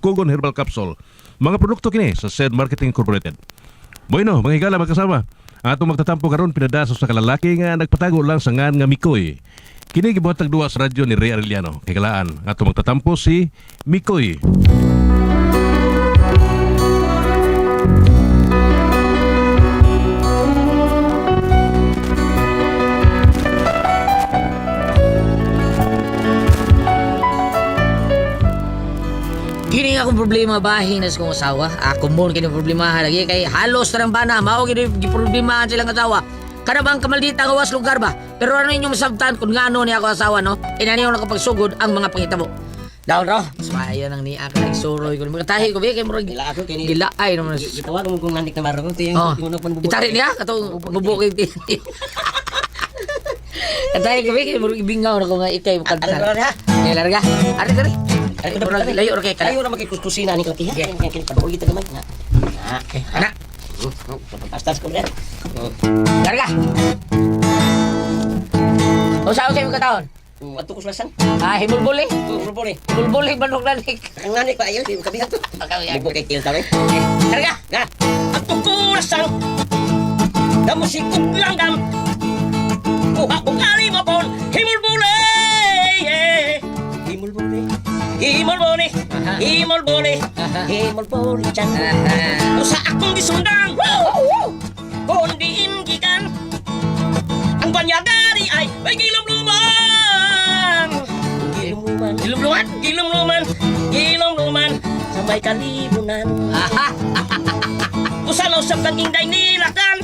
Kugon Herbal Capsule. Mga produkto kini sa Said Marketing Incorporated. Bueno, mga higala magkasama. Ang atong magtatampo karon pinadaso sa kalalaki nga nagpatago lang sa ngan nga Mikoy. Kini gibuhat duwa sa radyo ni Ray Arellano. Kay kalaan, ang atong magtatampo si Mikoy. Kini nga akong problema bahin nas kong asawa. Ako mo kini problema lagi kay halos tarang bana mao kini giproblemahan silang asawa. Kana bang kamaldita nga was lugar ba? Pero ano inyong masabtan kung ngano niya ako asawa no? Inani yung nakapagsugod ang mga pangitabo. Daon ro, mas maayo nang niya ka nagsuroy ko. Mga tahi ko bi kay murag Gila ako kini. gilaay naman. Gitawag mo kung nanik na maro ko tiyang Oh. yung pan bubo. Itari niya katong bubo kay ti. Katahi ko bi kay murag ibingaw na ko nga ikay Ano mukanta. ha? Eh larga. Ari ari. Ari murag layo ra kay kada. Kayo ra makikuskusina ni klaki ha. Okay. Kaya kini paduol kita gamay na. Na. Okay, ana. Pastas ko rin. Larga. Usa usa yung kataon. Adto ko sulasan. Ah, himulbul eh. Bulbul eh. Himulbul eh, manok lanik. Ang nanik pa ayo di kabihat to. Pagkawiyan. Bubo kay til tawe. Larga. Ga. Adto ko lasang. Damo si langgam. Kuha kong alimapon. Himulbule. Himulbule. Himulbule. Himulbule. Himulbule chan. Usa akong gisundang. Woo! Kundi gikan. Ang banyagari ay may gilumluman. Gilumluman. Gilumluman? Gilumluman. Gilumluman. Sa may kalibunan. Aha. Usa na usap kang inday nilakan.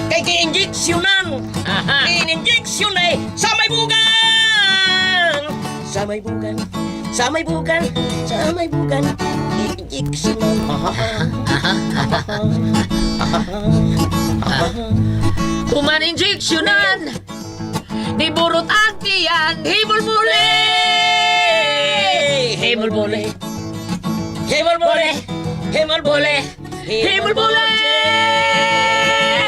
Kay gi-injeksyonan. Aha. In-injeksyon ay sa may bugan. Sa may bugan. Sa may bugan. Sa may bugan. I-injeksyonan. Human injectionan. Niburot ang tiyan. Himulbul eh. Himulbul eh. Himulbole! Himulbole! Himulbul eh.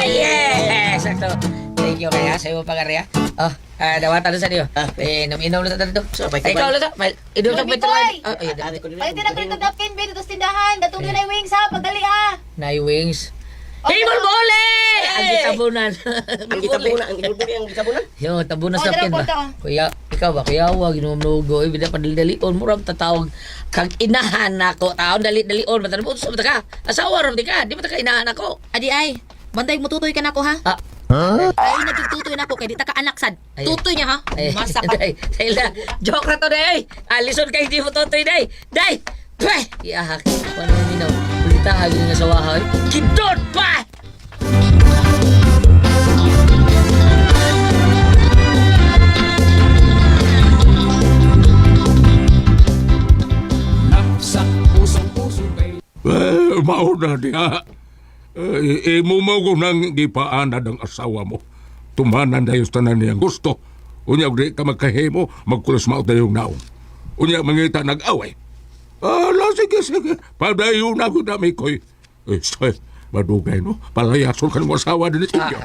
Yes! Sakto. Thank you kaya sa iyo pag-area. Oh, dawatan na sa iyo. Ah. Eh, inom na sa dito. So, may Ay, ikaw lang sa. May inom sa Boy, Petro. boy! Oh, ayun. Palitin na ko rin napkin, be, dito sa tindahan. Datong yun ay wings, ha? Pagdali, ha? Nay wings. Okay. Himulbul eh! Ang gitabunan. Ang gitabunan, ang gilubuli, ang gitabunan. Yo, tabunan Oh, sa dara, pin ba? porta, oh. Kuya, ikaw ba? Kuya, wag ginuom nugo. Ibig na padali-dalion. Murag tatawag. Kag inahan nako. Taon dali-dalion. Matan mo, utos ka. Asawa ram di ka. Di ba ta ka inahan ako? Adi ay, banday mututoy ka na ko, ha? Ah. Ay, nagtututoy na ko, kay di ta ka anak, sad. Ay. Tutoy niya, ha? Ay, Masa ka. Day, day na. Joke na to, day. Ah, listen kay di mo totoy, day. Day! Pweh! Iahak. Paano mo minaw? Ulita, hagin nga sa wahay. Kidot pa! Eh, mauna diha. Eh, imo mo ko nang gipaanad ang asawa mo. Tumanan dayon sa tanan niyang gusto. Unya di ka magkahimo, magkulos mao tayong naong. Unya mangita nag-away. Ala, sige, sige. Padayon na ko dami ko'y. Eh, say, madugay no. Palayason ka ng asawa din ninyo.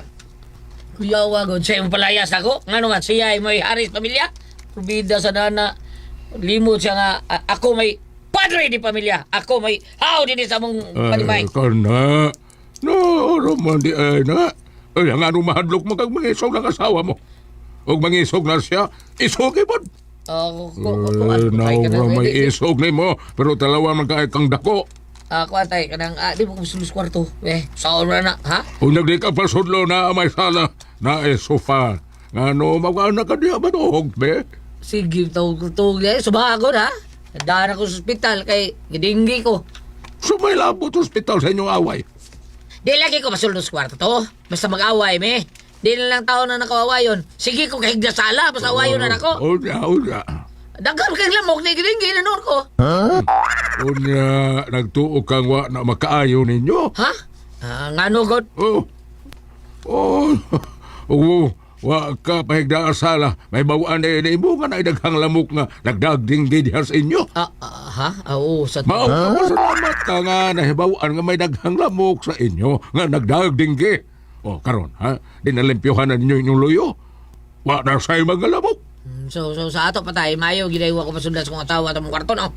Kuya, wag. Siya yung palayas ako. Nga naman, siya ay may haris pamilya. Bida sa nana. Limot siya nga, ako may padre di pamilya. Ako may how din sa mong panimay. Ay, kana. No, ano man di ay na. Ay, ang ano mahadlok mo kag mangisog ng asawa mo. Og mangisog na siya, isog pod. Oh, ko, Eh, ay, naura kanang- may isog nimo, pero talawa man kay kang dako. Ako atay kanang di mo ko kwarto. Eh, saon na na, ha? Unyag di ka pasudlo na may sala, na e sofa. Ngano magana ka diya ba tuhog be? Sige, tawag tawag eh. Subagon ha. Daan ako sa ospital kay gidinggi ko. Sumay labot ospital sa inyong away. Di lagi ko masulod sa kwarto to. Basta mag-away me. Di na lang tao na nakawaway yun. Sige ko kahigda sala, basta awayon na nako. Unya, unya. Daghan kay lamok ni gidinggi na noon ko. Unya, nagtuo kang wa na makaayo ninyo. Ha? Ah, ngano god? Oh. Oh. Oh. Wa ka pahigda sala. May bawaan na ini mo nga na daghang lamok nga nagdagdinggi diha sa inyo. Ah, ah, ha? Ah, oo, sa Mao ka salamat ka nga nahibawaan nga may daghang lamok sa inyo nga nagdagdinggi. O karon ha, dinalimpyohan na ninyo inyong luyo. Wa na say mga lamok. So sa ato pa tay, mayo gid ko pasundan sa kong asawa atong kwarto no.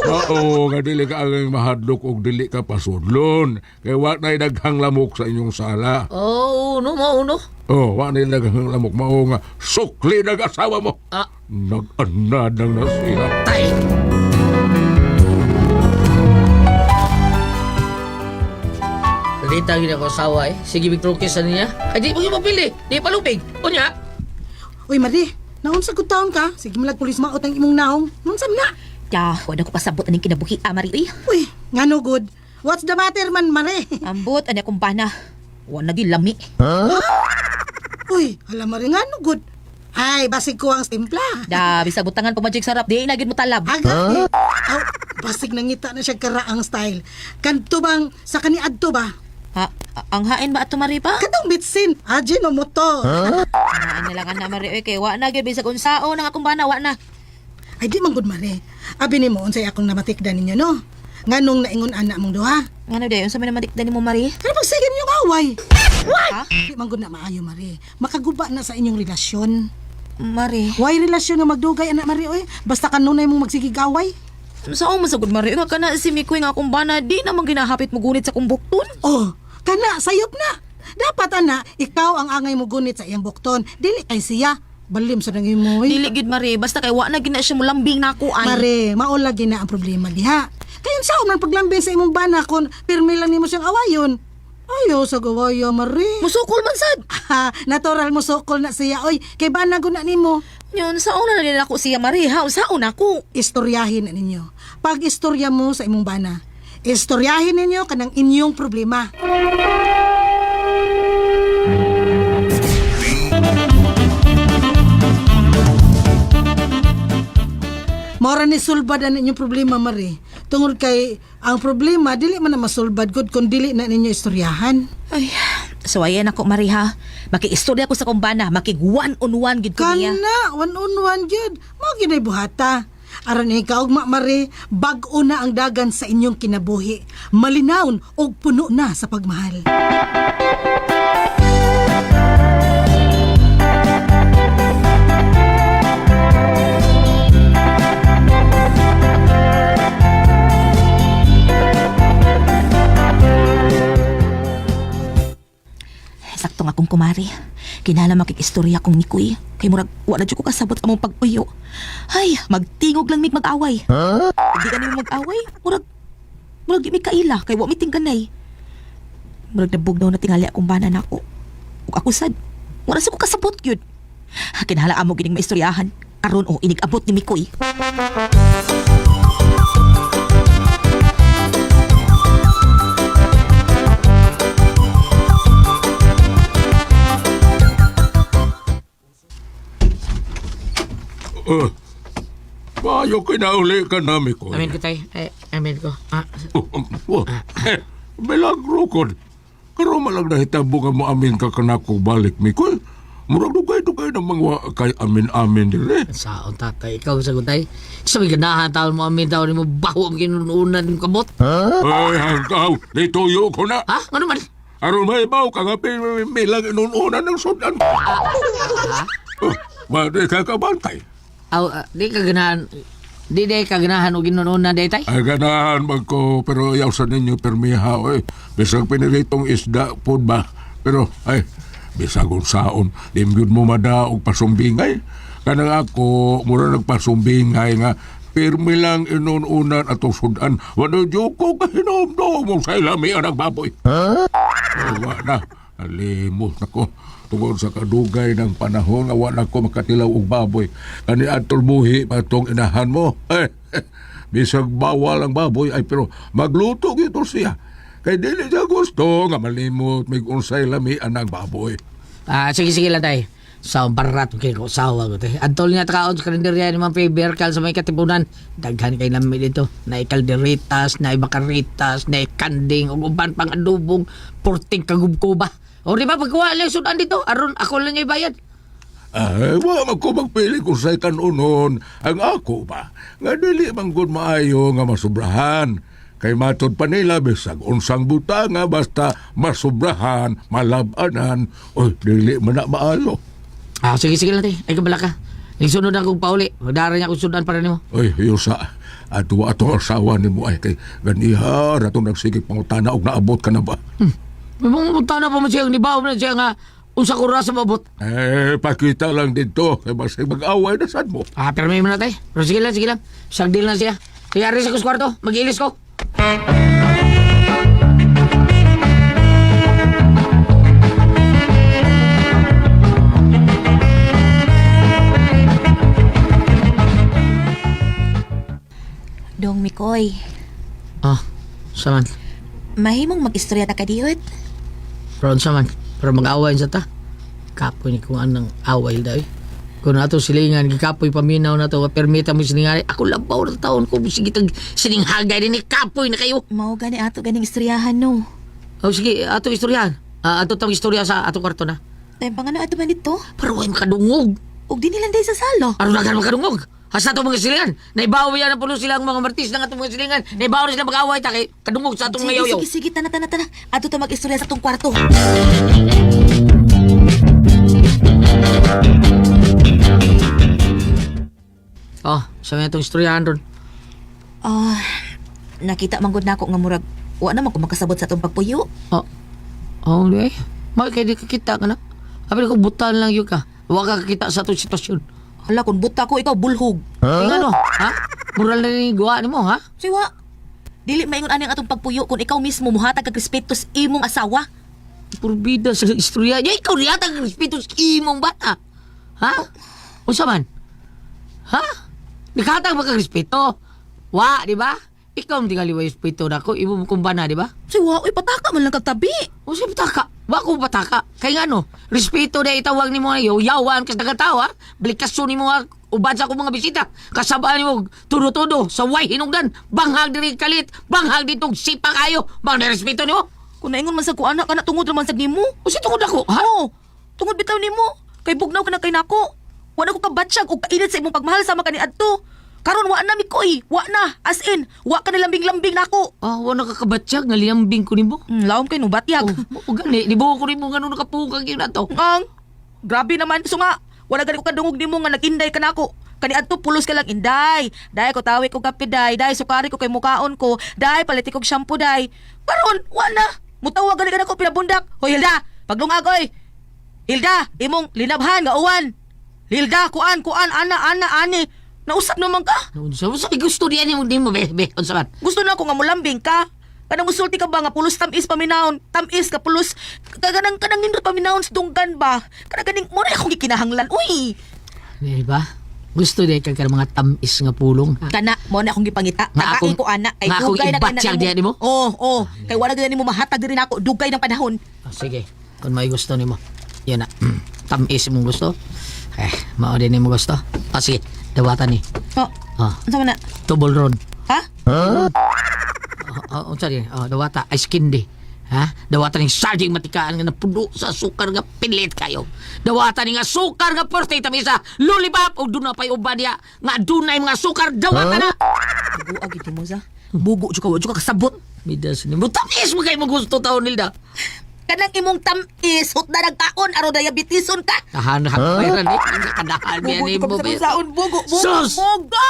Oo, nga dili ka ang mahadlok og dili ka pasudlon. Kay wa na'y daghang lamok sa inyong sala. Oh, uno mo uno. Oh, wa na'y daghang lamok mao nga sukli nag-asawa mo. Ah. Nag-anadang na siya. Tay. Rita gid ako asawa eh. Sige big trukis sa niya. Ay di mo mapili. Di palupig. Unya. Uy, Mari, naunsa gud taon ka? Sige malag pulis maot ang imong naong. Naunsa man na? Ya, wala ko pasabot aning kinabuhi, ah, Mari. Uy, Uy, ngano good? What's the matter man, Mari? ambot, ani akong bana. Wala naging lami. Uy, hala Mari, ngano good? Ay, basig ko ang timpla. Da, bisag butangan pa magic sarap, di na gid mo talab. Aga, aw, basig nangita na siya karaang style. Kanto bang sa kaniadto ba? Ha, ang hain ba ato Mari pa? Katong bitsin, ajin o moto. Ang hain na lang ana Mari, uy, kay wa na gyud bisag unsaon ang akong bana, wa na. Ay, di man good, Mari. Abi nimo unsay akong namatikdan ninyo, no? Nganong naingon ana mong duha? Ngano day, unsa may namatikdan nimo Mari? Pero pag sige ninyong away. Ha? Di man gud na maayo, Mari. Makaguba na sa inyong relasyon. Mari, Why relasyon nga magdugay anak Mari oy? Basta kanunay mong magsigigaway. unsaon man sa gud Mari nga kana si Mikoy nga akong bana di naman ginahapit mo gunit sa akong bukton. Oh, kana sayop na. Dapat ana, ikaw ang angay mo gunit sa iyang bukton. Dili kay siya. Balim sa nang imo oy. Dili gid Mari, basta kay wa na gid na siya mulambing nako ay. Mare, mao lagi na ang problema diha. Kayon sa man paglambing sa imong bana kon pirmi lang nimo siyang awayon. Ayo sa gawaya Mare. Musukol man sad. Ha, natural mo sukol na siya oy. Kay bana gud na nimo. Yun, saon na nila ako siya Mari, ha? Saon ako. Istoryahin na ninyo. Pag istorya mo sa imong bana, istoryahin ninyo kanang inyong problema. Mora ni sulbad ang inyong problema, Mari. Tungod kay ang problema dili man na masulbad gud kung dili na ninyo istoryahan. Ay, so ayan ako, Mari, ha? Makiistorya ko sa kumbana, makig one on one gid ko niya. Kana, one on one gyud. Mao gyud ay buhata. Aron ikaw ugma Mari, bag-o na ang dagan sa inyong kinabuhi. Malinawon og puno na sa pagmahal. Sakto nga akong kumari. Kinala makikistorya kong Mikoy. Kay murag, wala jud ko kasabot among pagpuyo. Ay, magtingog lang mig mag-away. Huh? Hindi ka nimo mag-away. Murag di mi kaila. Kay wa mi tingganay. Murag nabugnaw na tingali akong bana nako. Ug ako sad, wala sa ko kasabot yun. Kinala amo gining maistoryahan. Karon o inig-abot ni Mikoy. Payo kinauli ka nami ko. Amin ko tay. Ay, amin ko. Ah, Oh, oh, eh, milagro ko. Karon malang nahitabo nga mo amin ka kanako balik Mikoy. Murag dugay-dugay na mga kay amin-amin dire. saon tatay, ikaw sa tay. Sa may ganahan taon mo amin taon mo baho ang kinununan ng kamot. Ay, hanggaw, dituyo ko na. Ha? Ano man? Aron may baw ka nga milang inununan ng sudan. Ha? Oh, wa di ka kabantay. Aw, ah, di ka ganahan. Di ka ganahan og ginununan day tay. Ay, ganahan man ko, pero ayaw sa ninyo permiha, oy. Bisag piniritong isda po ba? Pero, ay, bisag unsaon, di gyud mo madaog pasumbingay. Kanang ako, mura nagpasumbingay nga, pirmi lang inununan atong sudan. Wala diyo ko kahinomdom mo sa ilami ang nagbaboy. Huh? Wa na, nalimot na ko. Tungod sa kadugay ng panahon nga wala ko makatilaw og baboy. Kani atol buhi pa tong inahan mo. Eh, bisag bawal ang baboy ay pero magluto gyud to siya. Kay dili siya gusto nga malimot mig unsay lami anang baboy. Ah, sige sige lang tay. Sa barat kay ko sawa ko tay. Antol nga kaon sa karinderya ni Ma'am Faber kal sa may Katipunan. Daghan kay lami dito. Naay kalderitas, naay bakaritas, naay kanding ug uban pang adobong porting kagubkuba. O di ba pagkuha lang sudan dito aron ako lang yung bayad. Ay, wa man ko magpili kung say kanunon. Ang ako ba, nga dili man gud maayo nga masubrahan. Kay matod pa nila, bisag unsang buta nga basta masubrahan, malabanan, oy, dili man na maayo. Ah, sige sige lang tay. Ay kabala ka. Isunod akong pauli. Magdara niya akong sudan para nimo. Oy, Yusa, ato ato asawa nimo ay kay ganiha ra tong nagsigig pangutana og naabot ka na ba? May mga punta na pa man siya, nibaw na siya nga unsa ko rasa maabot. Eh, pakita lang dito kay basig mag-away na sad mo. Ah, pero may na tay. Pero sige lang, sige lang. Sagdil lang siya. Kaya rin sa kwarto, mag-ilis ko. Dong Mikoy, Ah, saman. mahimong mag-istorya ta kadiyot. Pero unsa man, pero mag-away sa ta. Kapoy ni kung anong away daw eh. Kung nato silingan, gikapoy paminaw na to, permita mo silingan. Ako labaw na taon ko, sige tag sininghagay din ni kapoy na kayo. Mao gani ato ganing istoryahan no. Oh, sige, ato istoryahan. Ah, ato tong istorya sa ato kwarto na. Tayo pa nga na ato man dito. Pero way makadungog. Ug di nilang day sa sala. Aron na makadungog. Hasta atong mga silingan. Naibaw yan ang pulo silang mga martis ng atong mga silingan. Naibaw na sila mag-away ta kay kadungog sa atong Sige, ngayaw. sige, sige, tana, tana, tana. Ato ta mag-istorya sa atong kwarto. Oh, sa mga itong istoryahan ron. Ah, nakita man gud nako nga murag wa na man ko makasabot sa atong pagpuyo. Oh. Oh, di. May kay di ka kita ka na. Abi ko butan lang yun ka. Wa ka kita sa atong sitwasyon. Hala, kung buta ko ikaw bulhog. Huh? Ano? Ha? Moral na rin gawa nimo, ha? Siwa. Dili maingon ani ang atong pagpuyo kung ikaw mismo muhatag kag respeto sa imong asawa. Purbida sa istorya. Ya, ikaw niyata ang respeto sa imong bata. Ha? Unsa man? Ha? Nakahatag ba kag respeto? Wa, di ba? Ikaw ang tingali wa respeto nako, imo mo kumbana, di ba? Siwa, uy pataka man lang kag tabi. Unsa pataka? Wa ko pataka. Kay ngano, respeto na itawag nimo nga yawan kas taga-tawa, balikaso nimo nga uban sa akong mga bisita. Kasabaan nimo tudo-tudo sa way hinungdan, banghag diri kalit, banghag ditong sipa kayo. Bang respeto nimo? Kung naingon man sa ko anak kana tungod ra man sad nimo. Unsa tungod ako? Ha? Oo, tungod bitaw nimo. Kay bugnaw ka na kay nako. Wa na ko kabatsyag og kainit sa imong pagmahal sama kaniadto. Karon wa na mikoy, wa na as in, wa ka nilambing-lambing nako. Ah, wala ka kabatsyag nga liyambing ko nimo. Laom kay no batyag. Oh, o gani, di ko nimo ngano nakapukag yun ato. Ang grabe naman so nga wala gani ko kadungog nimo nga nag-inday ka nako. Kaniadto pulos ka lang inday. Day ko tawi ko kape day, day sukari ko kay mukaon ko, day paliti kog shampoo day. Karon wa na. Mutawag gani ka nako pinabundak. Hoy Hilda, paglungag oy. Hilda, imong linabhan nga uwan. Hilda, kuan kuan ana ana ani. Nausap naman ka. Unsa unsa kay gusto diyan nimo nimo be be unsa man? Gusto na ako nga mulambing ka. Kanang musulti ka ba nga pulos tamis paminawon, tamis ka pulos kanang kanang nindot paminawon sa dunggan ba? Kanang ganing mo na akong gikinahanglan. Uy, Di ba? Gusto di kag mga tamis nga pulong. Ha? kana mo na akong gipangita. Nga Tagain akong- ko ana kay nga akong dugay na kay ibatsyag diha nimo? Oo, oh, kay wala gyud nimo mahatag diri nako dugay ng panahon. Oh, sige, kung may gusto nimo. Yan na. Tamis imong gusto. Eh, mao din nimo gusto. Ah, sige, dawatan ni. Oh, Ah, unsa man na? tubol ron. Ha? Oh, oh, unsa din? Oh, dawata ice candy. Ha? Dawatan ning sarging matikaan nga napuno sa sukar nga pilit kayo. Dawatan ning asukar nga perti tamisa, lollipop ug duna pay uban diha nga dunay mga sukar dawatan na. Bugo gid mo sa. Bugo jud ka, wa jud ka kasabot. Midas nimo tamis mo kay mo gusto taon nilda. Kanang imong tamis hutda nagkaon aron diabeteson ka. Tahan ha huh? eh. Kadahan biya Bugo ni jud ka mo. sa saon bugo bugo Sus! bugo.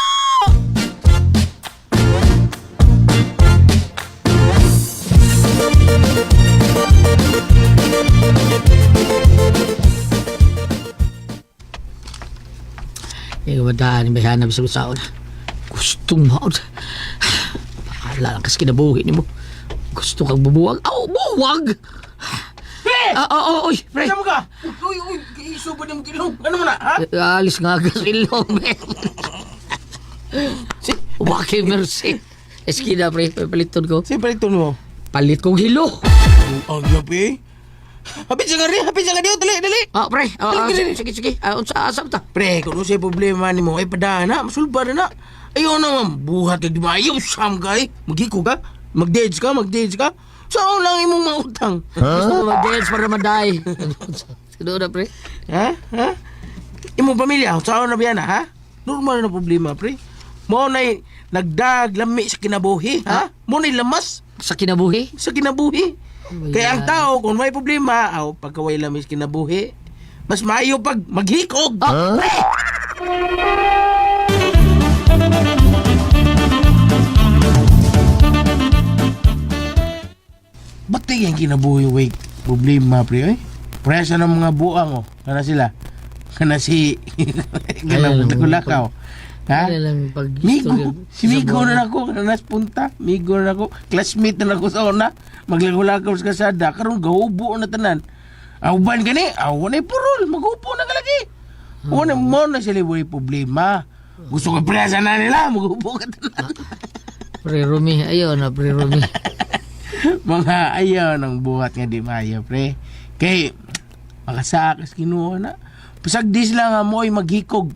Ikaw ba daan, may hanap sa saon. Gustong maod. Bahala lang kas kinabuhi nimo. Gusto kang bubuwag. Aw, buwag! Pre! Ah, oh, oh, oy, pre. Ano ka? Uy, uy, isuba na mo ilong. Ano mo na, ha? Eh, Alis nga gas ilong, eh. Waki mercy. Eskina, pre. Paliton ko. Sino paliton mo? Palit kong hilo. Ang gabi. Hapit sa nga rin, hapit sa nga dali, dali. Ah, pre. Ah, ah, Dali, dali. sige, sige. Ah, unsa asam ta? Pre, kung ano sa'yo problema ni mo, ay padaan na, masulba na na. Ayaw na, ma'am. Buhat ka, di ba? Ayaw, siyam ka, eh. Magiko ka, mag-deds ka, mag-deds ka. Saan lang imong mga utang? Gusto ko mag-dance para maday. Sige na, pre. Ha? Ha? Imong pamilya, saan na ba yan, ha? Normal na problema, pre. Mo na'y nagdag lami sa kinabuhi, ha? Mo na'y lamas Sa kinabuhi. sa kinabuhi. Oh my Kaya ang God. tao, kung may problema, aw, pagkaway lamis kinabuhi, mas maayo pag maghikog. Oh, pre! Ba't yung kinabuhi wake problema pre oy? Presa ng mga buang oh. Kana sila. Kana si kana Ay, alam mo, lakaw. Ha? Ano lang pag Migo, si Migo na ako, kana nas punta, Migo na ako, classmate na ako sa una, maglagaw-lagaw sa kasada, karon gahubo na tanan. Auban gani, aw na purol, maghubo na kalagi. Una mo na sila way problema. Gusto ko presa na nila, maghubo ka tanan. Pre Rumi, ayaw na Pre Rumi. Mga ayaw ng buhat nga di maayo pre. Kay makasakas kinuha na. Pasagdi sila nga mo ay maghikog.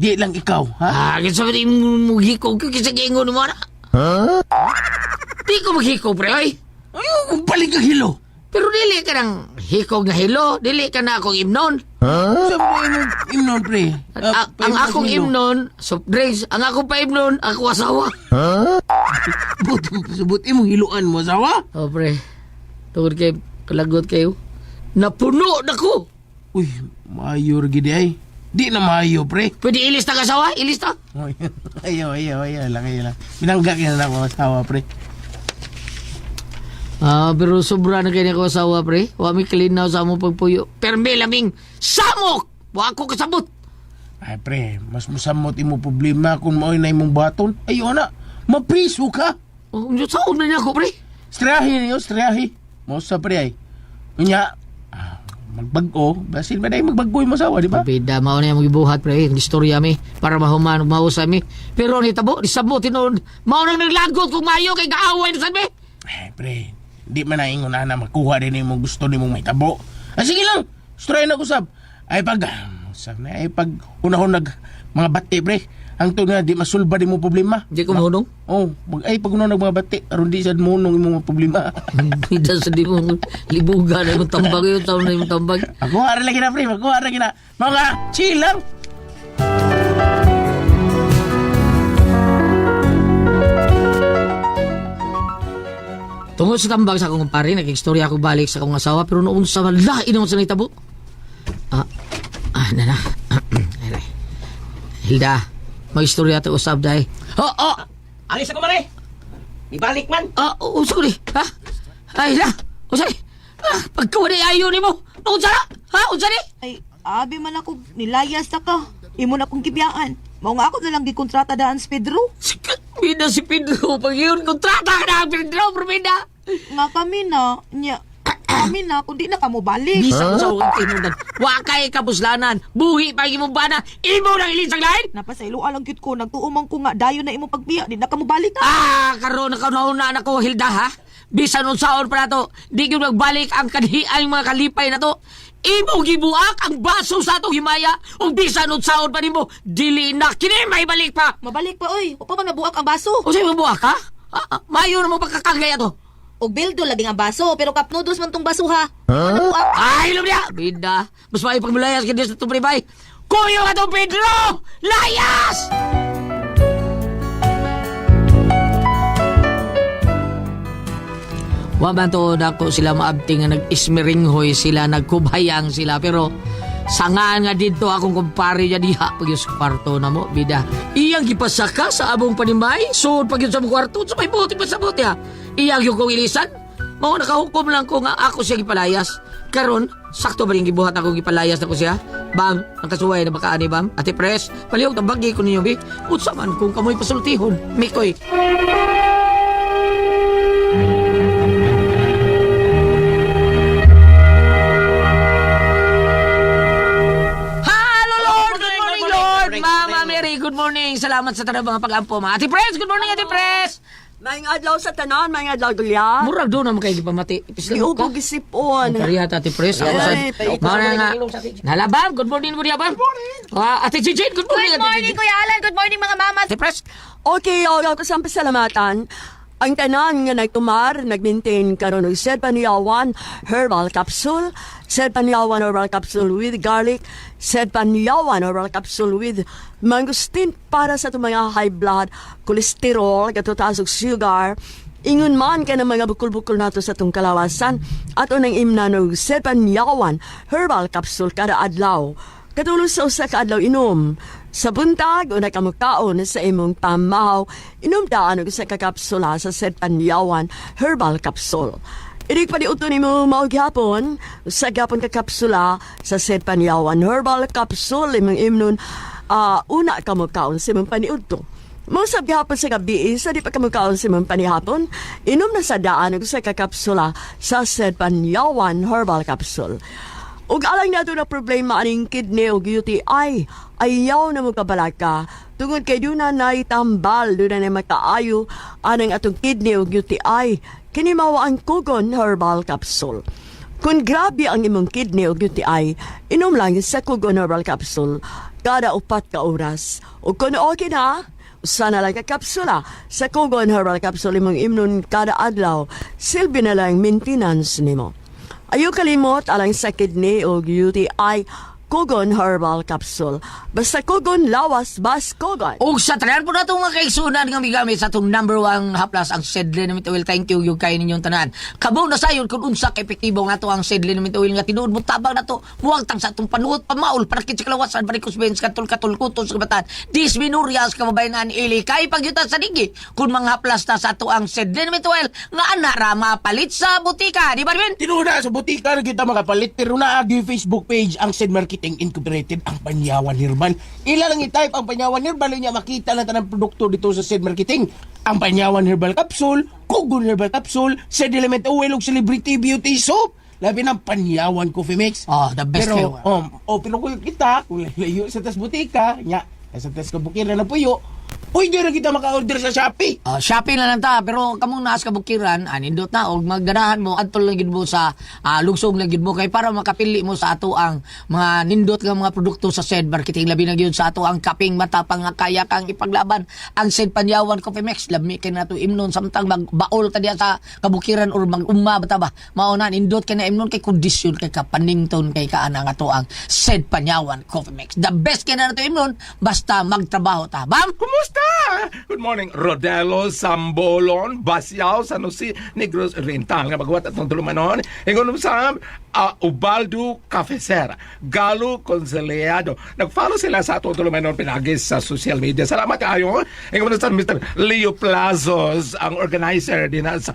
Di lang ikaw, ha? Ah, kinsa ba mo maghikog ka kinsa giingon mo na? Di ko maghikog pre oy. Ayaw kung balik ka hilo. Pero dili ka nang hikog na hilo, dili ka na akong imnon. Sa mo imong imnon pre? Ang akong imnon, soft drinks, ang akong paimnon, ako asawa. But, subot imong hiluan mo asawa. Oh pre, tungod kay kalagot kayo. Napuno na ko. Uy, maayo ra gid ay. Di na maayo pre. Pwede ilis ta ka asawa, ilis ta. Ayaw, ayaw, ayaw lang, ayaw lang. Binangga ka na ako asawa pre. Ah, pero sobra na kaya ko asawa pre. Wa mi kalinaw sa among pagpuyo. Permi laming samok. Wa ko kasabot. Ay pre, mas musamot imo problema kung maoy na imong baton. Ayaw na, mapriso ka. Oh, saon na niya ako pre. Strahi niyo, strahi. Mo sa pre ay. Unya, magbag-o, basin ba dahil magbag-o yung asawa, di ba? Bida, mao na yung gibuhat pre, ang istorya mi para mahuman mausa mi. Pero ni tabo, ni sabot tinuod. Mao nang naglagot kung maayo kay gaaway na sad mi. Ay, pre, di man na ingon na makuha din imong gusto nimong may tabo. Ah, sige lang, strahi na usab. Ay pag, usab na, ay pag unahon nag mga bati pre, ang nga di masulba di mo problema. Di ko mahunong. Oh, mag ay pag unahon nag mga bati, aron di sad mo imong mga problema. Bida sa di mo libugan na imong tambag yun, taon na imong tambag. Ako ara lagi na pre, ako ara lagi na. Mga chill lang. Tungod sa tambag sa akong kumpare, nag-istorya ako balik sa akong asawa, pero noon sa lain naman sa nahitabo. Ah, na na. Aray. Hilda, mag-istorya ta usab dahi. Oh, oh, Alis ako mare. Ibalik man. ah, usa ko ni. Ha? Ay, Hilda, usa ni. Ah, pagkawa ni ayo ni mo. Unsa na? Ha, unsa ni? Ay, abi man ako, nilayas na ka. Imo na akong gibiyaan. Mao nga ako na lang gikontrata daan si Pedro. Sikat, bida si Pedro. Pag yun, kontrata ka na ang Pedro, probida. Nga kami na, nya, kami na, kundi na kamo balik. Bisa ko sa akong tinudan. Wa kay kapuslanan. Buhi pa imong bana. Imo nang ilisang lain. Napasailoan lang gyud ko, nagtuo man ko nga dayon na imong pagbiya, di na kamo balik ha. Ah, karon nakauna na ko Hilda ha. Bisan unsaon pa nato, di gyud magbalik ang kadhiang mga kalipay na to. Imo gibuak ang baso sa atong himaya ug bisan unsaon pa nimo, dili na kini maibalik pa. Mabalik pa oy. Wa pa man nabuak ang baso. Unsay mabuak ha? Mayo na mo pagkakagay ato. Og bildo lagi ang baso, pero cup noodles man tong baso ha. Wa nabuak. Ay, ilom niya! Bida! Mas maayo pagmulayas kay Dios na itong pribay. Kuyo ka itong Pedro! Layas! Wa man to nako sila maabti nga nag-ismiringhoy sila, nagkubayang sila pero sangaan nga didto akong kumpare niya diha pag sa kwarto na mo bida. Iyang gipasaka sa abong panimay, suod pag sa among kwarto, sa may buti pa sa buti ha. Iyang yung kong ilisan. Mao nakahukom lang ko nga ako siya gipalayas. Karon, sakto ba rin gibuhat ako gipalayas na ko siya? Bam, ang kasuway na baka ani bam. Ate Pres, palihog tambagi ko ninyo bi. Unsa man kung kamoy pasultihon. Mikoy. Hello Lord! Good morning, Lord! Mama Mary, good morning! Salamat sa tanang mga pag-ampo, mga Ate Pres! Good morning, Ate Pres! Maayong adlaw sa tanan, maayong adlaw Gulya. Murag doon naman kayo gipamati. Ipislam ka. Giubog gisipon. Kariyata, Ate Pres. Ako sa... Ay, paita. Mga nga. Nalabam, good morning mo diya, Bam. Good morning. Ate Gigi, good morning, Good Ate morning Gigi. Kuya Alan, good morning mga mamas. Ate Pres, Okay, oras ko sa pasalamatan. Ang tanan nga nagtumar, nagmaintain karon og Sedpaniyawan Herbal Capsule, Sedpaniyawan Herbal Capsule with garlic, Sedpaniyawan Herbal Capsule with mangosteen para sa itong mga high blood, cholesterol, katutaas og sugar. Ingon man ka ng mga bukol-bukol nato sa itong kalawasan, ato nang imna og Sedpaniyawan Herbal Capsule kada adlaw. Katulo sa usa ka adlaw inom. Sa buntag una ka mokaon sa imong pamahaw, inom daan og usa ka kapsula sa Sed Panyawan Herbal Capsule. Inig paniudto nimo mao gyapon sa gyapon ka kapsula sa Sed Panyawan Herbal Capsule imong imnon una ka mokaon sa imong paniudto. Mosab gihapon sa gabi, sa di pa kamukaon sa imong panihapon, inom na sa daan og usa ka kapsula sa Sed Panyawan Herbal Capsule. Ug alang nato na problema aning kidney ug UTI, ayaw na mo kabalaka. Tungod kay duna nay tambal, duna nay makaayo anang atong kidney ug UTI, kini mao ang Kugon Herbal Capsule. Kung grabe ang imong kidney ug UTI, inom lang sa Kugon Herbal Capsule kada 4 ka oras. Ug kung okay na, usa na lang ka kapsula sa Kugon Herbal Capsule imong imnon kada adlaw, silbi na lang maintenance nimo. Ayaw kalimot alang sa kidney o UTI, Kugon Herbal Capsule. Basta Kugon lawas, bas Kugon. Ug sa tanan po nato mga kaigsunan nga migamit sa atong number one haplas, ang Sed Liniment Oil. Thank you yung kay ninyong tanan. Kabaw na sayon kung unsa ka epektibo nga ato ang Sed Liniment Oil nga tinuod mo tabang nato. Muwagtang sa atong panuot, pamaol, parakit sa kalawasan, varicose veins, katol katol kutos sa kabataan, dysmenorrhea sa kababayenan, ili kay pagyutan sa digi. Kung mga haplas ta sa ato ang Sed Liniment Oil nga ana ra mapalit sa butika. Di ba, Rin? Tinuod na sa butika na kita makapalit pero naagi Facebook page ang Sed Marketing Incorporated, ang Panyawan Herbal. Ila lang i-type ang Panyawan Herbal niya makita lang tanang produkto dito sa Sed Marketing. Ang Panyawan Herbal Capsule, Kugon Herbal Capsule, Sed Element Oil ug Celebrity Beauty Soap. Labi ng Panyawan Coffee Mix. Oh, the best Pero, kayo. oh, pero kung kita, kung layo sa tas butika, nya, sa tas kabukiran na puyo, pwede ra kita maka-order sa Shopee. Ah, shopping na lang ta pero kamong naas kabukiran anindot na og magganahan mo adto lang gid mo sa lugsong lang gid mo kay para makapili mo sa ato ang mga nindot nga mga produkto sa Sed Marketing, labi na gyud sa ato ang kaping matapang nga kaya kang ipaglaban, ang Sed Panyawan Coffee Mix. Lami kay nato imnon samtang magbaol ta diya sa kabukiran or mag-umma ba ta ba. Mao na nindot kay na imnon kay kondisyon kay kapanington kay kaana nga ato ang Sed Panyawan Coffee Mix, the best kay na nato imnon basta magtrabaho ta, bam. Kumusta? Good morning, Rodelo, Sambolon, Basiao, San Jose, Negros Oriental. Nga magwat atong tulumanon. Ingon sa Ubaldo Cafecer, Galo Conciliado. Nag-follow sila sa atong tulumanon pinagi sa social media. Salamat kayo. Ingon sa Mr. Leo Plazos, ang organizer din sa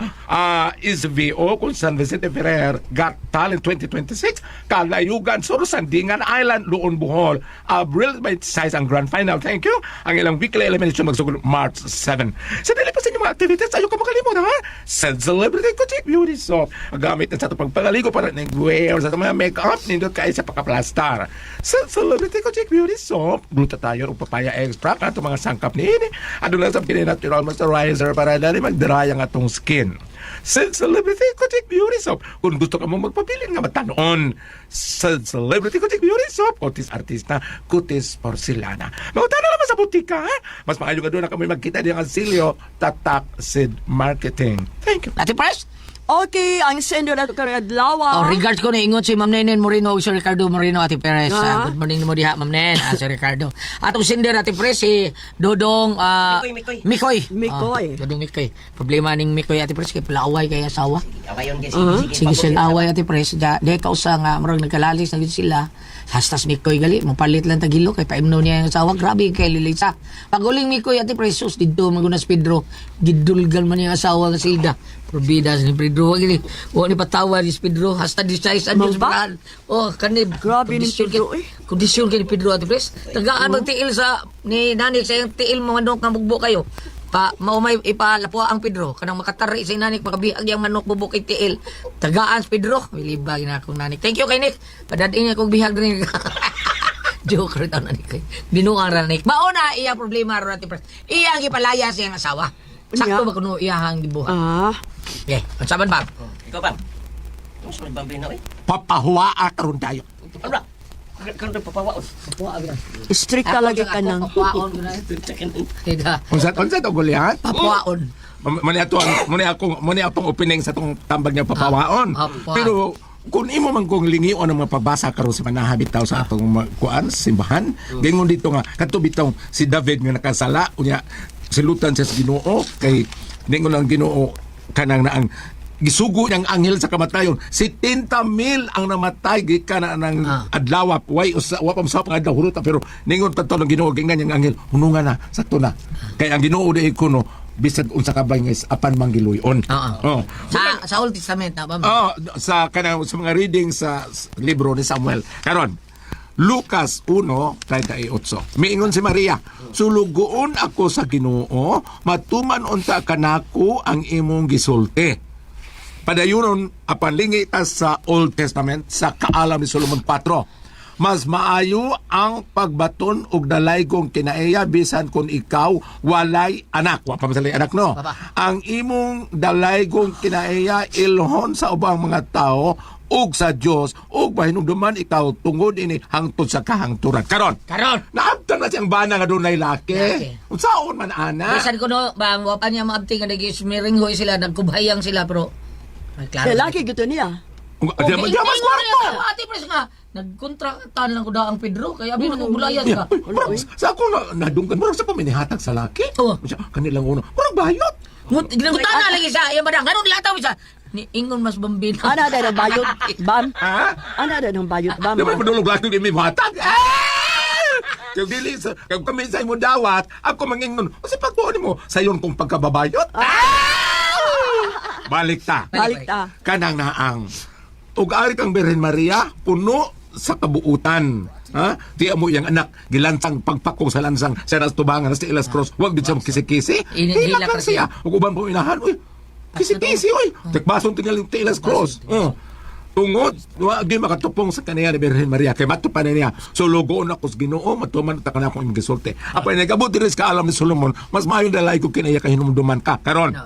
SVO kung San Vicente Ferrer Got Talent 2026, Kalayugan, Sur, Sandingan Island, Luon, Bohol. Abril 26 ang grand final. Thank you. Ang ilang weekly elimination magsugod March 7. Sa dili pa sa inyong mga activities, ayaw ka makalimot, ha? Sa Celebrity Kuchi Beauty Soap. Ang gamit na sa itong pagpagaligo para nag-wear sa itong mga make-up, nindot kayo sa pagka-plastar. Sa Celebrity Kuchi Beauty Soap, glutathione o papaya extract at mga sangkap ni ini. Ano lang sa natural moisturizer para dali mag-dry ang atong skin. Sa Celebrity Kuchi Beauty Soap, kung gusto ka mo magpabilin nga matanoon, sa Celebrity Kuchi Beauty Soap, kutis artista, kutis porcelana. Mangutana naman sa butika, ha? Mas maayo ka doon na kami magkita diyan ang Silio, Tatak Sid Marketing. Thank you. Ate Pres? Okay, ang sender nato karong adlaw. Oh, regards ko na ingon si Ma'am Nenen Moreno ug Sir Ricardo Moreno, Ate Perez. Ah. Good morning mo diha, Ma'am Nen, Sir Ricardo. Atong sender, Ate Perez, si Dodong Mikoy, Mikoy. Mikoy. Mikoy. Ah, Dodong Mikoy. Problema ning Mikoy, Ate Perez, kay palaaway kay asawa. Awayon kay sige, Sige sila away, Ate Pres. Da, di ka usa nga murag nagkalalis na gid sila. Hastas Mikoy gali mopalit lang tagilo kay paimno niya ang asawa. Grabe kay Lilisa. Pag uling Mikoy, Ate Pres, sus didto man guna si Pedro. Gidulgal man niya ang asawa nga silda. Probida ni Pedro wa gini. Wa ni patawa ni Pedro hasta di size ang Diyos Mao ba? mahal. Oh, kani Grabe ni kondisyon Pedro, kay- eh. Kondisyon kay ni Pedro, Ate Pres. Tagaan magtiil sa ni Nani sa iyang tiil mo manok nga mugbo kayo. Pa maumay ipalapwa ang Pedro kanang makatari sa inanik makabihag yang manok bubok kay tiil. Tagaan si Pedro, bilibag na akong nanik. Thank you kay Nick. Padadin niya kong bihag rin. Joke rin taon na Nick. Binuang ra Nick. Mao na iya problema ron, Ate Pres. Iya ang gipalaya sa iyang asawa. Sakto Unya. ba kuno iyahang gibuhat? Ah, Okay, unsa man ba? Ikaw ba? Mas may bambino eh. Papahuaa karon tayo. Ano ba? Karon pa papawaon. strict talaga ka nang. Papuaon ko na. Tida. Unsa unsa to Goliath? Papuaon. Mani ato ang mani akong mani atong opening sa tong tambag niya papawaon. Ah, papawaon. Pero kung imo man kung lingion ang mga pagbasa karon sa manaha bitaw sa atong kuan simbahan, gayon dito nga kadto bitaw si David nga nakasala unya silutan siya sa Ginoo kay ningon ang Ginoo kanang na ang Gisugo niyang anghel sa kamatayon. 70 mil ang namatay gikan na ng adlaw. Way usa wa pa sa adlaw hurot pero ningon tadto ng Ginoo giingnan niyang anghel, hununga na, sakto na. Kay ang Ginoo di kuno bisag unsa ka bangis apan manggiluyon. Oo. Oh. Sa Old Testament na ba? Oh, sa kanang sa mga reading sa libro ni Samuel. Karon, Lucas 1:38. Miingon si Maria, "Sulugoon ako sa Ginoo, matuman unta kanako ang imong gisulti." Padayunon apan lingi ta sa Old Testament sa kaalam ni Solomon 4. Mas maayo ang pagbaton og dalaygong kinaiya bisan kung ikaw walay anak. Wa pa man sila'y anak, no? Wa pa. Ang imong dalaygong kinaiya ilhon sa ubang mga tao ug sa Dios ug mahinumduman ikaw tungod ini hangtod sa kahangturan. Karon. Karon. Naabtan na siyang bana nga dunay laki. Laki. Unsaon man ana? Bisan ko no, ba, wa pa niya maabti nga nag-ismiringhoy sila, nagkubhayang sila, pero ay, klaro. Lalaki gito niya. Di man di mas kwarto. Ate pres nga, nagkontratan lang ko da ang Pedro, kaya abi na bulayas ka. Uy, murag, sa ako na nadunggan, murag sa paminihatag sa laki. Oo. Siya, kanilang uno. Murag bayot. Ngut ginangutana lagi sa iya badang nganon lataw isa. Ni ingon mas bambina. Ana da ng bayot bam. Ha? Ana da ng bayot bam. Di ba padulog laki ni mihatag? Ah! Kaya dili sa kaya kami sa imong dawat, ako mangingon. O si pagtuon nimo sayon kong pagkababayot. Ah! Balik ta. Balik ta. Kanang naang. Ug ari kang Birhen Maria, puno sa kabuutan. Ha? Di mo iyang anak gilansang pagpakong sa lansang sa nas tubangan sa ilas cross. Wag gid siya kisi-kisi. Ini- Hilak hilak lang ra siya. Ug uban po inahan, uy. Kisi-kisi uy. Tekbason tingali ti ilas cross. Oh. Tungod, wa gyud makatupong sa kaniya ni Birhen Maria kay matupan na niya. So lugoon ako sa Ginoo, matuman ta kana akong imong gisulti. Apan nagabot diri sa kaalam ni Solomon, mas maayo dalay ko kinaiya kay hinumduman ka. Karon.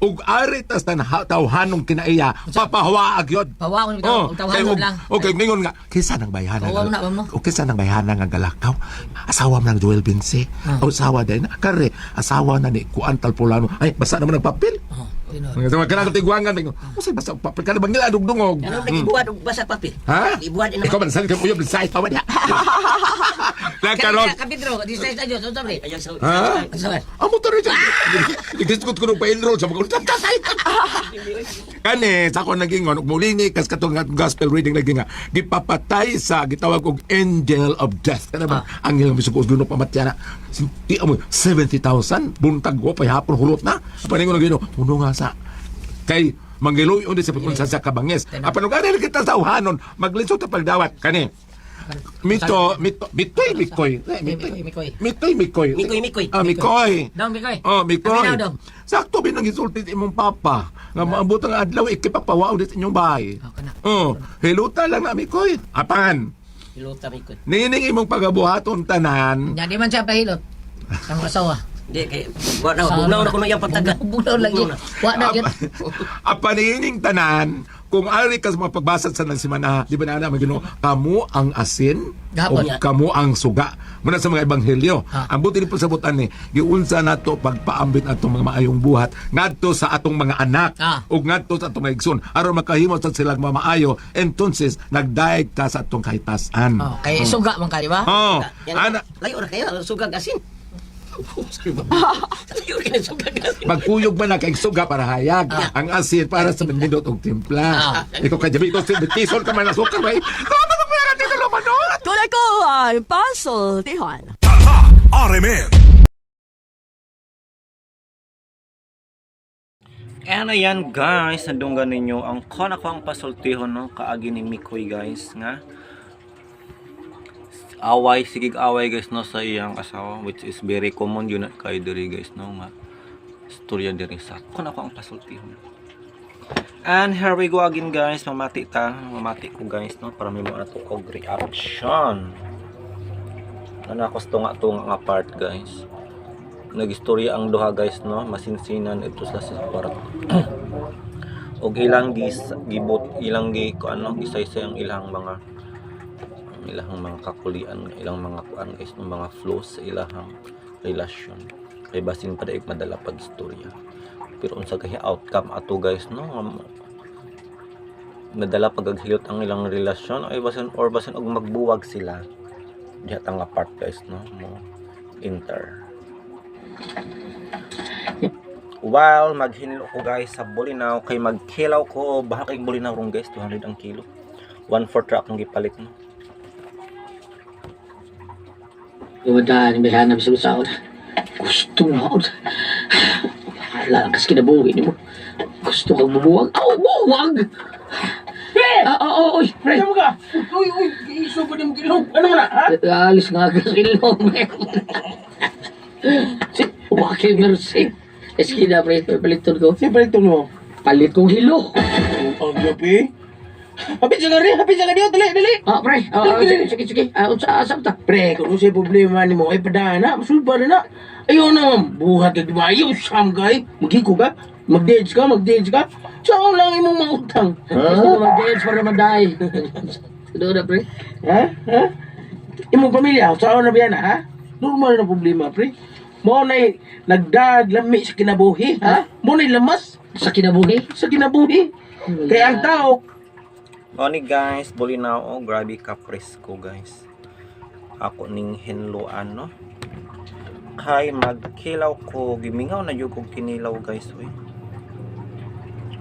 Ug ari tas tan tawhanong kinaiya, papahawaag yun. Pahawaon bitaw, Oh, og tawhanon kay og- lang. Og kay ningon nga, kaysa nang bayhana. Pahawaon na ba mo? O kaysa nang bayhana nga galakaw. Asawa man ng Joel Vince. Ah. O asawa din. Kare, asawa na ni Kuan Talpulano. Ay, basa naman ang papel. Oh, tinuod. Mga sa kanang tigwangan ningon. Usay basa ang papel kada bangila dugdungog. Ano nag-ibuhat og basa papel? Ha? Ibuhat ina. Ikaw man sa kay uyab sa pa niya. Nagkaroon. Ka Pedro, di sa Diyos, unsa pre? Ayaw sa Ha? Unsa ba? Ang motor niya. Nagdiskot ko nung pa-enroll sa mga Kani, sa ako nagingon, ug mulingi kas katong nga gospel reading lagi nga, gipapatay sa gitawag og angel of death. Kana ba? Angel nga misugo og pamatya na. Di mo 70,000 buntag wa pa hapon hulot na. Paningon ang Ginoo, puno nga sa kay manggiluy undi sa pag-unsa sa kabangis. Apan ug ari kita sa uhanon, maglisod ta pagdawat kani. Mito, mito, mitoy, mikoy. Eh, Mikoy, mikoy. Mitoy, mikoy. Mikoy, mikoy. Ah, mikoy. Dong mikoy. Oh, mikoy. Sabi na, dong. Sakto bin ang gisulti sa imong papa. Nga maabot ang adlaw ikipapawaw dit inyong bahay. Oh, kana. Oh, hiluta lang na mikoy. Apan, Pilota mi ko. nining imong pagabuhaton tanan. Nya di man siya pahilot. Ang asawa. Di kay wa na bugnaw na kuno iyang pagtaga. Bugnaw lagi. Wa na gyud. Apan nining tanan, kung ari ka sa mga pagbasa sa nang simana, di ba na ana Ginoo, kamo ang asin Gahapon. o kamo ang suga. Muna sa mga ebanghelyo. Ha. Ang buti ni pasabutan ni giunsa nato pagpaambit atong mga maayong buhat ngadto sa atong mga anak ug ngadto sa atong mga igsoon aron makahimo sa silang mamaayo. Entonces nagdaig ta sa atong kahitasan. Oh, kay suga man ka, di ba? Oh, Yan, ana layo ra kayo sugag asin. Layo ra kayo sugag asin. Magkuyog man na kay suga para hayag. Ang asin para sa nindot og timpla. Ikaw kay Jabi, ikaw si Tison ka man asukar bay. Tama ka pera dito lumanon. Tunay ko ay pasultihan. RMN. And ayan guys, nandunggan ninyo ang kon ako ang pasultihon no, kaagi ni Mikoy guys nga away sigig away guys no sa iyang asawa, which is very common yun na kay diri guys no nga istorya diri sa kon ako ang pasultihon. And here we go again guys, mamati ta, mamati ko guys no para may mga ato og reaction. Ano ako sa tunga-tunga nga part guys. Nagistorya ang duha guys no, masinsinan ito sa sa kwarto. Og ilang gis gibot ilang gi ko ano gisaysay ang ilang mga kakulian, ilang mga kuan guys no, mga flows sa ilahang relasyon. Kay basin pa daig madala pag istorya. Pero unsa kay outcome ato guys no, nga nadala pag aghilot ang ilang relasyon ay basin or basin og magbuwag sila diha ta nga part guys no mo enter. While maghinlo ko guys sa Bolinao kay magkilaw ko, baka kay Bolinao rong guys, 200 ang kilo. 1/4 ra akong gipalit no. Gumadaan, may hanap sa usaon. Gusto na ako. Wala lang kasi kinabuhi ni mo. Gusto kang bumuwag. Aw, buwag! Pre! Ah, ah, oh, oy, pre. Ano ka? Uy, uy, iso pa din mo ilong. Ano mo na, ha? Alis nga ako sa ilong, pre. Si, wakil mercy. Eskina, pre. Paliton ko. Siyempre ito mo. Palit kong hilo. Ang gabi. Hapit sa gari, hapit sa gari, dali, dali. Ah, pre. Ah, ah, sige, sige, sige. Ah, unsa, asa ta? Pre, kung ano problema ni mo, ay padaan na, masulba na na. Ayaw na, buhat ka, di ba? Ayaw, siyam ka eh. Magiko ka, mag-dance ka, mag-dance ka. Saan lang imong mga utang? Gusto ko mag-dance para maday. Ano na, pre? Ha? Ha? Imong pamilya, saan na ba yan, ha? Normal na problema, pre. Mo na nagdag lami sa kinabuhi, ha? Mo na lamas Sa kinabuhi? sa kinabuhi. Kaya ang tao, Oni guys, Bolinao, oh, grabe ka presko guys. Ako ning hinloan no. Kay magkilaw ko, gimingaw na jud kog kinilaw guys oy.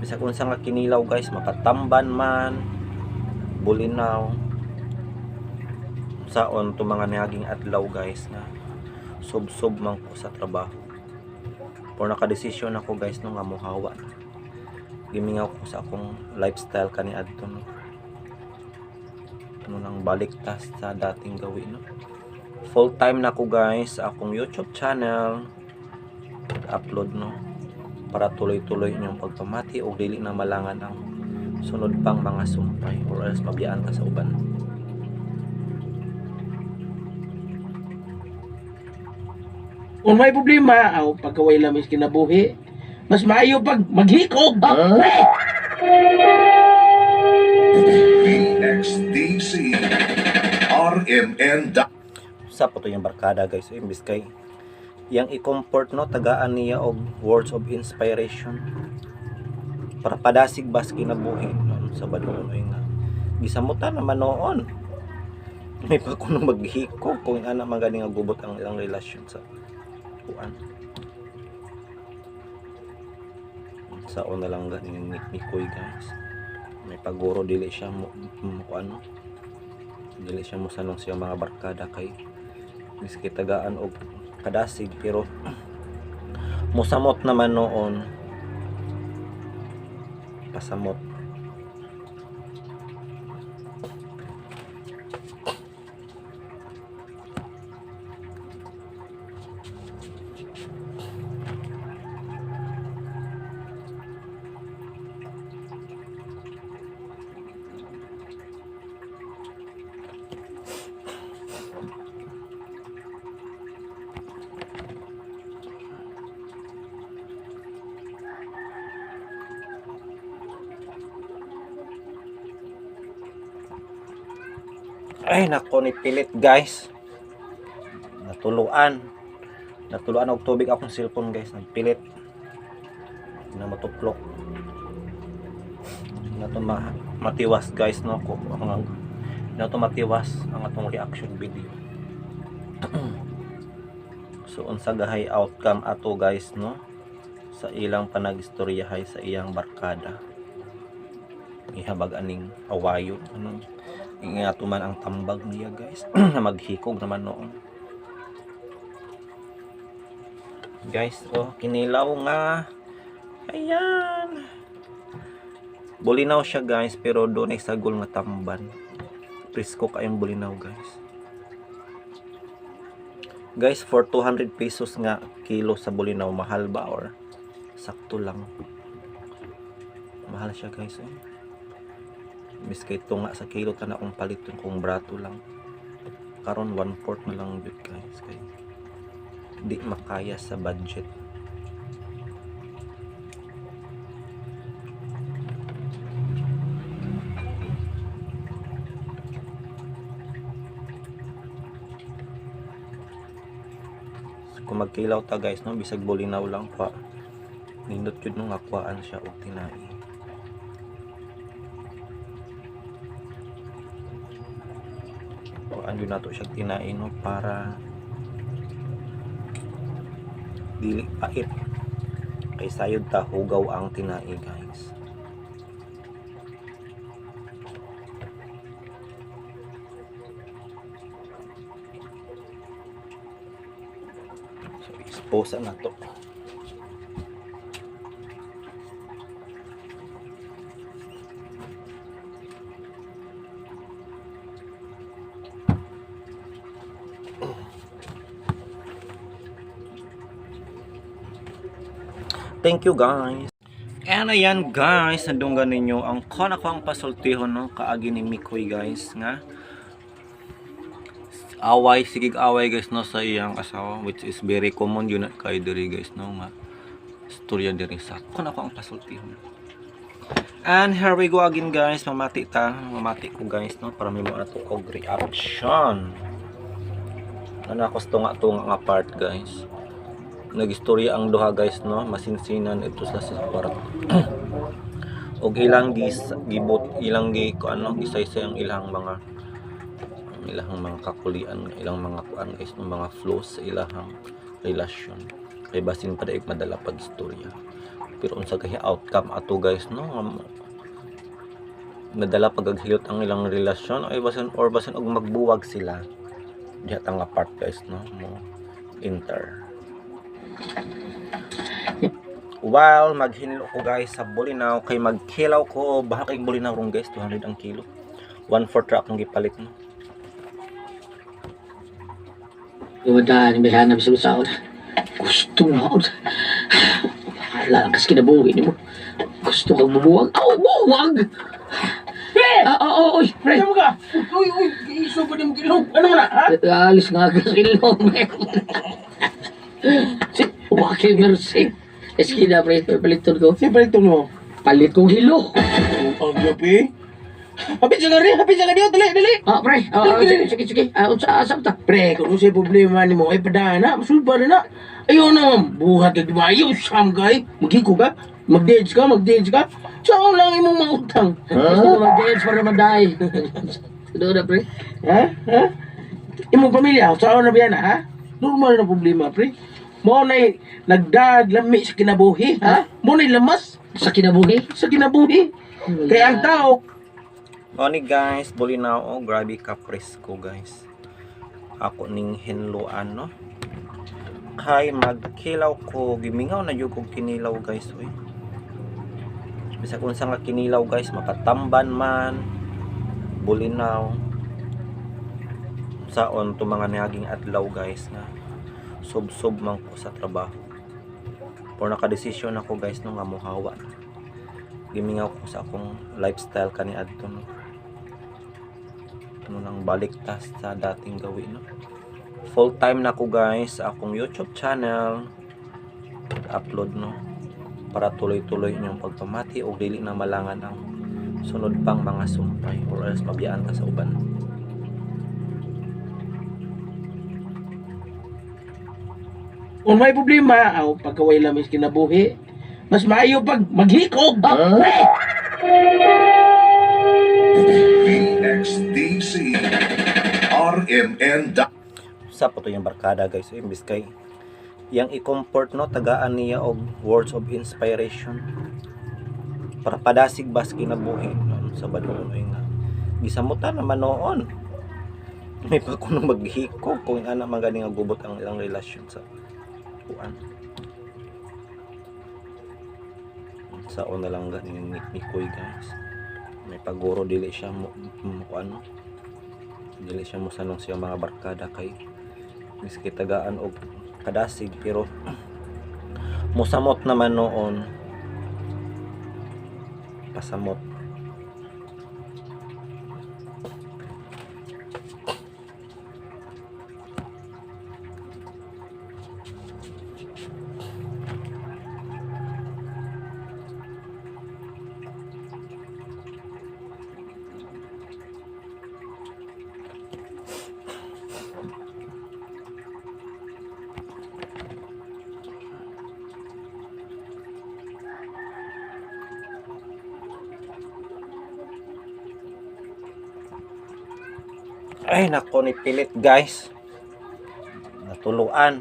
Bisag unsa nga kinilaw guys, makatamban man, Bolinao. Saon to mga niaging adlaw guys nga sub-sub man ko sa trabaho. Por nakadesisyon ako guys no nga mohawa. Gimingaw ko sa akong lifestyle kani adto no. Ano nang baliktas sa dating gawin no. Full time na ko guys sa akong YouTube channel. Upload no para tuloy-tuloy inyong pagpamati o dili na malangan ang sunod pang mga sumpay or else mabiyaan ta sa uban. kung may problema, aw, pagkaway lamis kinabuhi, mas maayo pag maghikog. Pre! BXDC RMN. Sa po to yung barkada guys, imbis kay yang i-comfort no, tagaan niya og words of inspiration para padasig bas kinabuhi no, sa badlongon oy nga gisamutan naman noon. May pa kuno maghiko kung ana man gani nga gubot ang ilang relasyon sa kuan. Sa una lang gani ni Mikoy guys, may paguro dili siya mo, mo kuan no? Dili siya mosanong siya mga barkada kay miski tagaan og kadasig pero mosamot naman noon, pasamot. Ay nako ni pilit guys, natuluan natuluan og tubig akong cellphone guys, nagpilit na matuplok na to matiwas guys no, ko ang na to matiwas ang atong reaction video. So unsa gahay outcome ato guys no sa ilang panagistoryahay sa iyang barkada, ihabag aning awayo anong ingato man ang tambag niya guys na maghikog naman noon guys. Oh, kinilaw nga, ayan, bulinaw siya guys pero doon ay sagol nga tamban. Presko kayong bulinaw guys. Guys, for 200 pesos nga kilo sa bulinaw, mahal ba or sakto lang? Mahal siya guys eh. Miski tunga sa kilo ta na akong paliton kung brato lang. Karon 1/4 na lang gyud guys kay di makaya sa budget. Kung magkilaw ta guys no, bisag bulinaw lang pa, nindot yun nung akwaan siya og tinai. Kuan yun nato siya tinai no para dili pait. Kay sayod ta hugaw ang tinai guys. So expose na to. Thank you guys. And ayan guys, nandunggan ninyo ang kon ako ang pasultihon no, kaagi ni Mikoy guys nga away, sigig away guys no sa iyang asawa, which is very common yun na kay diri guys no nga istorya diri sa kon ako ang pasultihon. And here we go again guys, mamati ta, mamati ko guys no para may mo ato og reaction. Ano ako sa tunga-tunga nga part guys. Nagistorya ang duha guys no, masinsinan ito sa sa kwarto. Og ilang gis gibot ilang gi ko ano gisaysay ang ilang mga kakulian, ilang mga kuan guys no, mga flaws sa ilahang relasyon. Kay basin pa daig madala pag istorya. Pero unsa kay outcome ato guys no, nga nadala pag ang ilang relasyon ay basin or basin og magbuwag sila diha ta nga part guys no mo enter. While maghinlo ko guys sa Bolinao kay magkilaw ko, baka kay Bolinao rong guys 200 ang kilo. 1/4 ra akong gipalit no. Gumadaan, may hanap sa usaon. Gusto mo ako. Wala lang kasi kinabuhi ni mo. Gusto kang bumuwag. Oh, buwag! Pre! Ah, oh, oh, oy, pre. Ano ka? Uy, uy, iso pa din ilong. Ano na, ha? Alis nga ako sa ilong, pre. Si, wakil mercy. Eskina, pre. Paliton ko. Sino paliton mo? Palit kong hilo. Ang gabi. Hapit sa gari, hapit sa gari, dali, dali. Ah, pre. Ah, ah, sige, sige, sige. Ah, unsa, asa ta? Pre, kung ano problema ni mo, ay padana na, masulba na na. Ayaw na, buhat ka, di ba? Ayaw, siyam ka, eh. Magiko ka, mag-dance ka, mag-dance ka. Saan lang imong mga utang? Gusto ko mag-dance para maday. Ano na, pre? Ha? Ha? Imong pamilya, saan na ba yan, ha? Normal na problema, pre. Mo na nagdag lami sa kinabuhi, ha? Mo na lamas Sa kinabuhi? sa kinabuhi. Kaya ang tao, Oni guys, Bolinao, oh, grabe ka presko guys. Ako ning hinloan no. Kay magkilaw ko, gimingaw na jud kog kinilaw guys oy. Bisag unsa nga kinilaw guys, makatamban man, Bolinao. Saon to mga niaging adlaw guys nga sub-sub man ko sa trabaho. Por nakadesisyon ako guys no nga mohawa. Gimingaw ko sa akong lifestyle kani adto no. Ano nang balik ta sa dating gawin no. Full time na ako guys sa akong YouTube channel. Upload no para tuloy-tuloy inyong pagpamati o dili na malangan ang sunod pang mga sumpay or else mabiyaan ta sa uban. kung may problema, aw, pagkaway lamis kinabuhi, mas maayo pag maghikog. Pre! BXDC RMN. Sa po to yung barkada guys, imbis kay yang i-comfort no, tagaan niya og words of inspiration para padasig bas kinabuhi no, sa badlongon oy nga gisamutan naman noon may pa kuno maghikog kung ana man gani nga gubot ang ilang relasyon sa kuan sa una lang gani ni Mikoy guys. May paguro dili siya mo, mo kuan no? Dili siya mosanong siya mga barkada kay miski tagaan og kadasig pero mosamot naman noon pasamot. Ay nako ni pilit guys, natuluan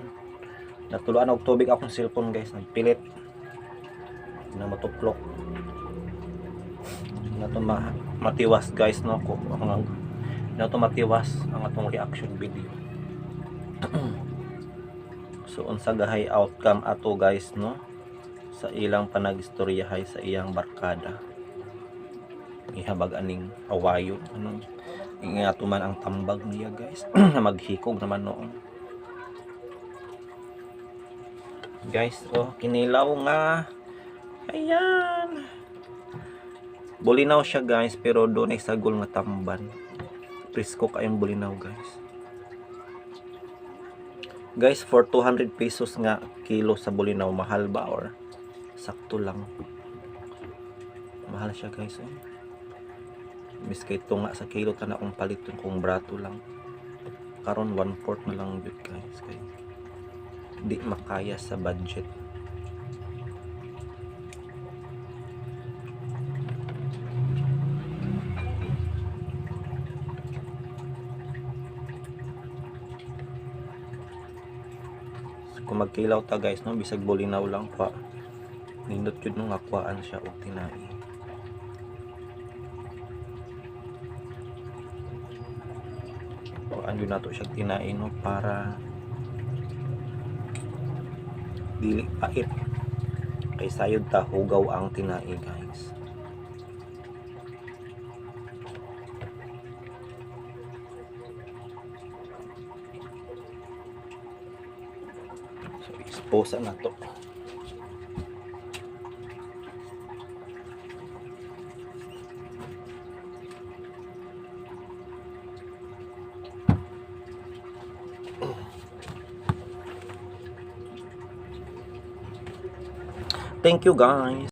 natuluan og tubig akong cellphone guys, nagpilit. Tuplok. Na to matiwas guys no ko ang na to matiwas ang atong reaction video. So unsa gahay outcome ato guys no sa ilang panagistoryahay sa iyang barkada. Ihabag aning awayo anong ingato man ang tambag niya guys na maghikog naman noon. Guys, oh, kinilaw nga. Ayan. Bulinaw siya guys, pero doon ay sagol nga tamban. Presko kayong bulinaw guys. Guys, for 200 pesos nga kilo sa bulinaw, mahal ba or sakto lang? Mahal siya guys. Eh. Miski ito nga sa kilo tana kung paliton kung brato lang. Karon 1/4 na lang yun guys. Kay di makaya sa budget. So, kung magkilaw ta guys no, bisag bulinaw lang pa. Nindot yun nung akwaan siya og tinai. Kuan yun nato siya tinai no para dili pait. Kay sayod ta hugaw ang tinai guys. So expose na to. Thank you guys.